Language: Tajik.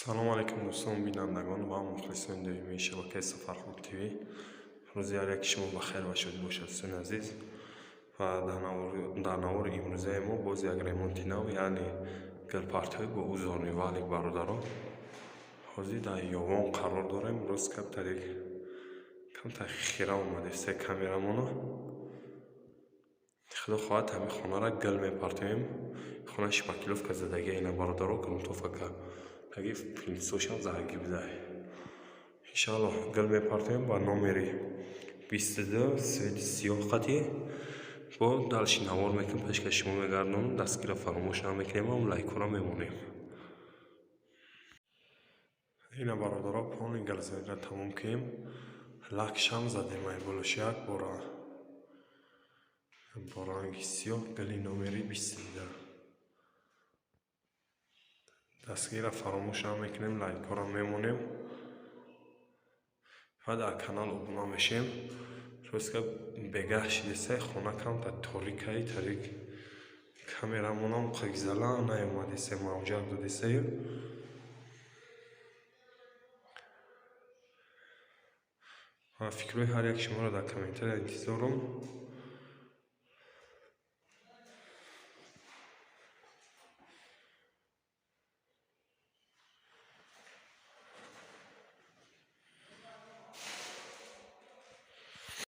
Салом алейкум, дӯстон, бинандагон ва мухлисони доимии шабакаи Сафархон ТВ. Рӯзи ҳар яки шумо ба хайр ва шодӣ бошад, дӯстони азиз. Ва дар навори имрӯзаи мо боз як ремонти нав, яъне гулпартоӣ бо узорный валик, бародарон. Ҳозир дар Ёвон қарор дорем. Рост камтари камтар хира омадем се камерамона. Худо хоҳад, ҳамин хонара гул мепартоем. Хона шпаклёвка задагия ина, бародаро, грунтовка таги, плинтусошам заргӣ будай. Иншааллоҳ, гул мепартоем ба номери 22, цвети сиёҳ қатӣ. Бо дальше навор мекунем, пешкаши шумо мегардонам. Дастгирро фаромӯш намекунем, ам лайкҳоро мемонем. Ина, бародаро, полный галзаниро тамом кунем. Лакшам задем ай болош як бора бо ранги сиёҳ, гули номери 22. Дастгирро фаромӯш намекунем, лайкҳоро мемонем ва дар канал обуна мешем. Рост гап, бегаҳ шидесай, хона камтар торикай, тарик камерамонам қигзала наёмадесе, мавҷак додесаю. Ва фикрҳои ҳар як шуморо дар комментария интизорам.